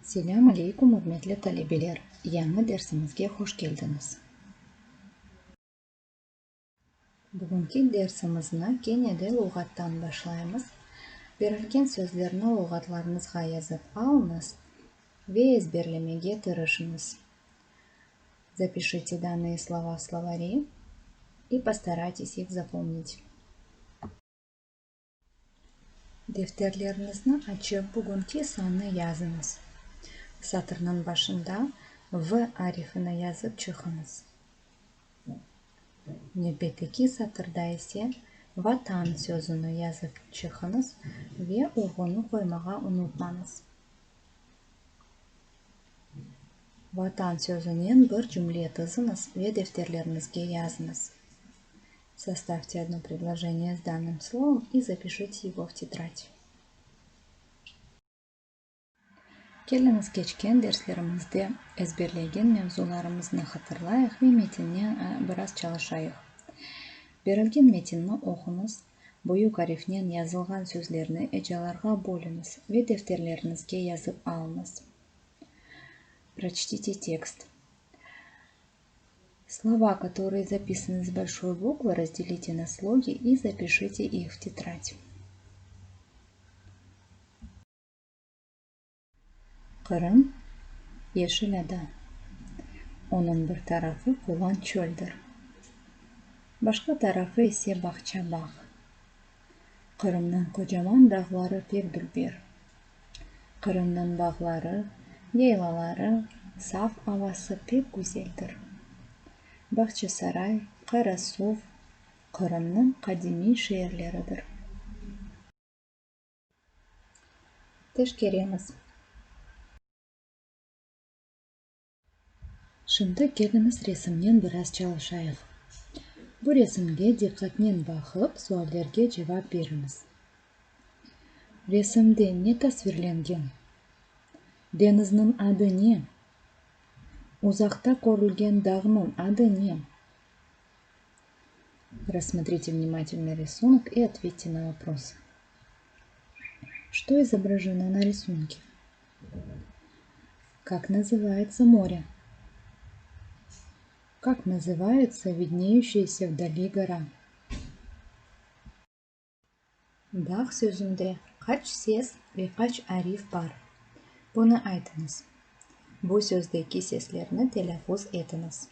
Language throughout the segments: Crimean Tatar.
Selâm aleykum, ürmetli talebeler! Yañı dersimizge hoş keldiñiz! Bugünki dersimizni kene de luğattan başlaymız. Berilgen sözlerni luğatlarıñızğa yazıp alıñız ve ezberlemege tırışıñız. Zapişite dannıye slova v slovare i postaraytes ih zapomnit. Defterleriñizni açıp, bugünki sannı yazıñız. Satırnıñ başında V arifini yazıp çıqıñız. Nevbetteki satırda ise Vatan sözüni yazıp çıqıñız ve urğunı qoymağa unutmañız. Vatan sözünen bir cümle tiziñiz ve defterleriñizge yazıñız. Sostavte odno predloženiye s danным slovом i zapişite ego v tetradь. Keliñiz, keçken derslerimizde ezberlegen mevzularımıznı hatırlayıq ve metinnen biraz çalışayıq. Berilgen metinni oquñız, büyük arifnen yazılğan sözlerni ecalarğa bölüñiz ve defterleriñizge yazıp alıñız. Proçtite tekst. Слова, которые записаны с большой буквы, разделите на слоги и запишите их в тетрадь. Qırım, yeşil ada. Onıñ bir tarafı qulan çöldir. Başqa tarafı ise bağça-bağ. Qırımnıñ qocaman dağları pek dülber. Qırımnıñ bağları, yaylaları, saf avası pek güzeldir. Bağçasaray, Qarasuv, Qırımnıñ qadimiy şeerleridir. Teşkeremiz. Şimdi keliñiz resimnen biraz çalışayıq. Bu resimge diqqatnen baqıp, suallerge cevap beriñiz. Resimde ne tasvirlengen? Deñizniñ adı ne? Uzaqta körülgen dağnıñ adı ne? Рассмотрите внимательно рисунок и ответьте на вопросы. Что изображено на рисунке? Как называется море? Как называется виднеющаяся вдали гора? Dağ sözünde qaç ses ve qaç arif bar? Bunı aytıñız. Bu sözdeki seslerni telâffuz etiñiz.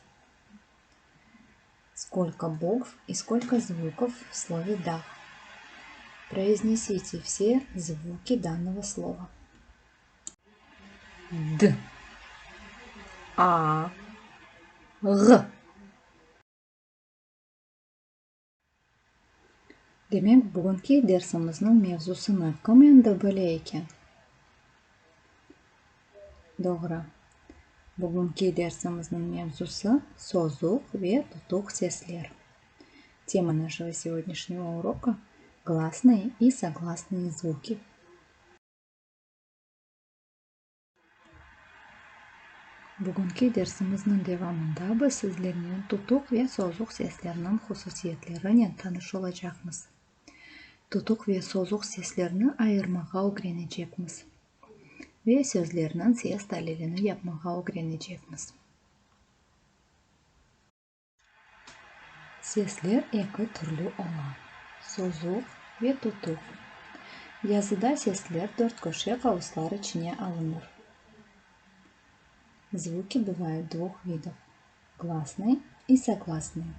Skolko bukv i skolko zvukov v slovе dağ? Произнесите все звуки данного слова. D, A, Ğ. Demek, bugünki dersimizniñ mevzusını kim endi bile eken? Doğru. Bugünki dersimizniñ mevzusı, sozuq ve tutuq sesler. Tema našego segodняшнего урока, гласные и согласные звуки. Bugünki dersimizniñ devamında biz sizlernen tutuq ve sozuq seslerniñ hususiyetlerinen tanış olacaqmız. Tutuq ve sozuq seslerni ayırmağa ögrenecekmiz ve sözlerniñ ses talilini yapmağa ögrenecekmiz. Sesler eki türlü ola, sozuq ve tutuq. Yazıda sesler dörtköşe qavuslar içine alınır. Zvuki bıvayut dvuh vidov, glasnıye i soglasnıye.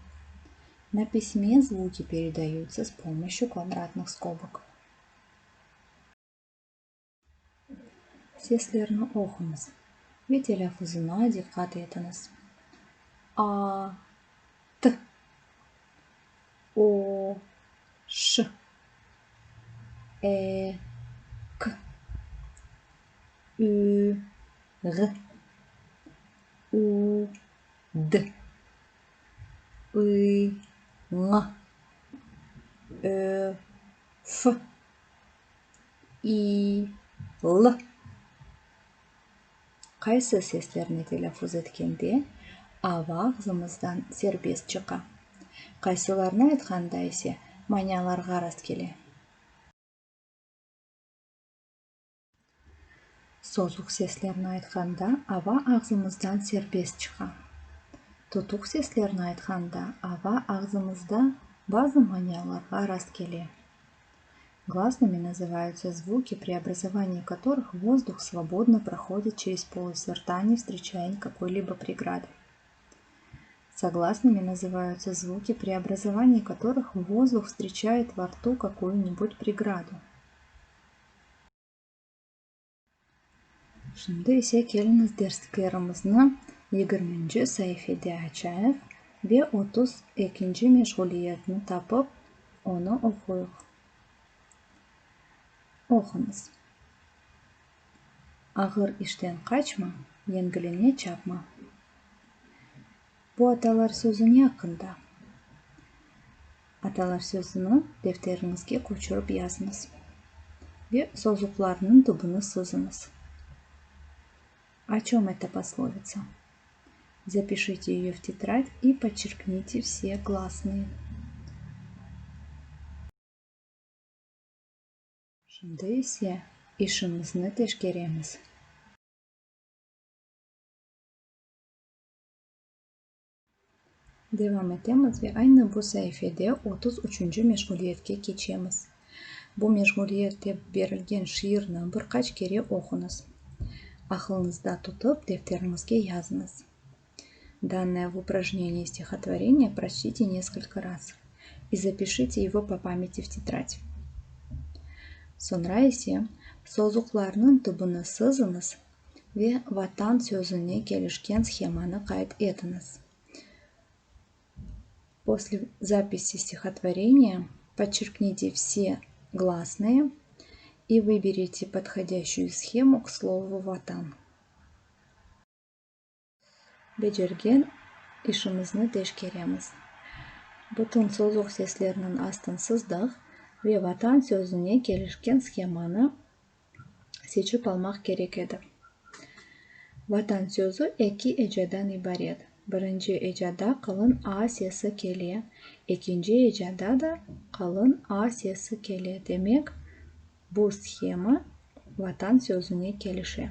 Na pisme zvuki peredayutsa s pomoşçü kvadratnıh skobok. Seslerni oquñız ve telâffuzına diqqat etiñiz. A, T, O, Ş, E, K, Ü, Ğ, U, D, I, Ñ, Ö, F, i, l. Qaysı seslerni telâffuz etkende ava ağzımızdan serbest çıqa, qaysılarını aytqanda ise manialarğa rastkele? Sozuq seslerni aytqanda ava ağzımızdan serbest çıqa. Tutuq seslerni aytqanda ava ağzımızda bazı manialarğa rastkele. Гласными называются звуки, при образовании которых воздух свободно проходит через полость рта, не встречая какой-либо преграды. Согласными называются звуки, при образовании которых воздух встречает во рту какую-нибудь преграду. Şimdi ise keliñiz dersliklerimizni yigirminci saifede açayıq ve 32-nci meşğuliyetni tapıp, onı oquyıq. Oquñız. Ağır işten qaçma, yengiline çapma. Bu atalar sözü ne aqqında? Atalar sözüni defteriñizge köçürip yazıñız ve sozuqlarnıñ tübüni sızıñız. O çöm eta poslovitsa? Zapişite ее в тетрадь и подчеркните все гласные. Şimdi ise işimizni teşkeremiz. Devam etemiz ve aynı bu saifede 33-nci meşğuliyetke keçemiz. Bu meşğuliyette berilgen şiirni bir qaç kere oquñız. Aqlıñızda tutıp, defteriñizge yazıñız. Данное в упражнении стихотворение прочтите несколько раз и запишите его по памяти в тетрадь. Soñra ise sozuqlarnıñ tübüni sızıñız ve Vatan sözüne kelişken shemanı qayd etiñiz. После записи стихотворения подчеркните все гласные и выберите подходящую схему к слову Ватан. Becergen işimizni teşkeremiz. Bütün sozuq seslerniñ astın sızdıq ve Vatan sözüne kelişken shemanı seçip almaq kerek edi. Vatan sözü eki ecadan ibaret. Birinci ecada qalın a sesi kele, ekinci ecada da qalın a sesi kele. Demek, bu shema Vatan sözüne kelişe.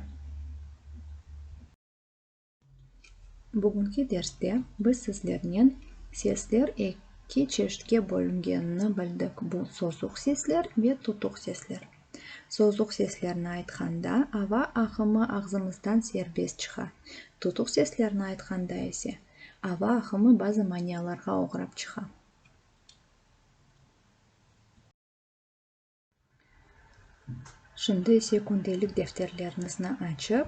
Bugünki derste biz sizlernen sesler eki çeşitke bölüngenini bildik, bu sozuq sesler ve tutuq sesler. Sozuq seslerni aytqanda ava aqımı ağzımızdan serbest çıqa, tutuq seslerni aytqanda ise ava aqımı bazı manialarğa oğrap çıqa. Şimdi ise kündelik defterleriñizni açıp,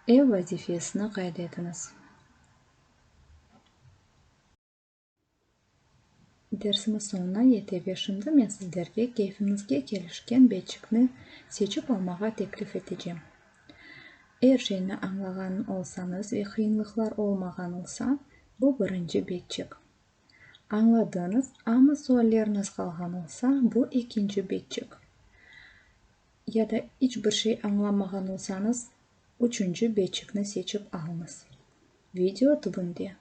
ev vazifesini qayd etiñiz. Dersimiz soñuna yete ve şimdi men sizlerge keyfiñizge kelişken betçikni seçip almağa teklif etecem. Er şeyni añlağan olsañız ve qıyınlıqlar olmağan olsa, bu birinci betçik. Añladıñız, amma sualleriñiz qalğan olsa, bu ekinci betçik. Ya da iç bir şey añlamağan olsañız, üçünci betçikni seçip alıñız. Video tübünde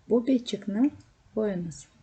bu betçikni qoyuñız.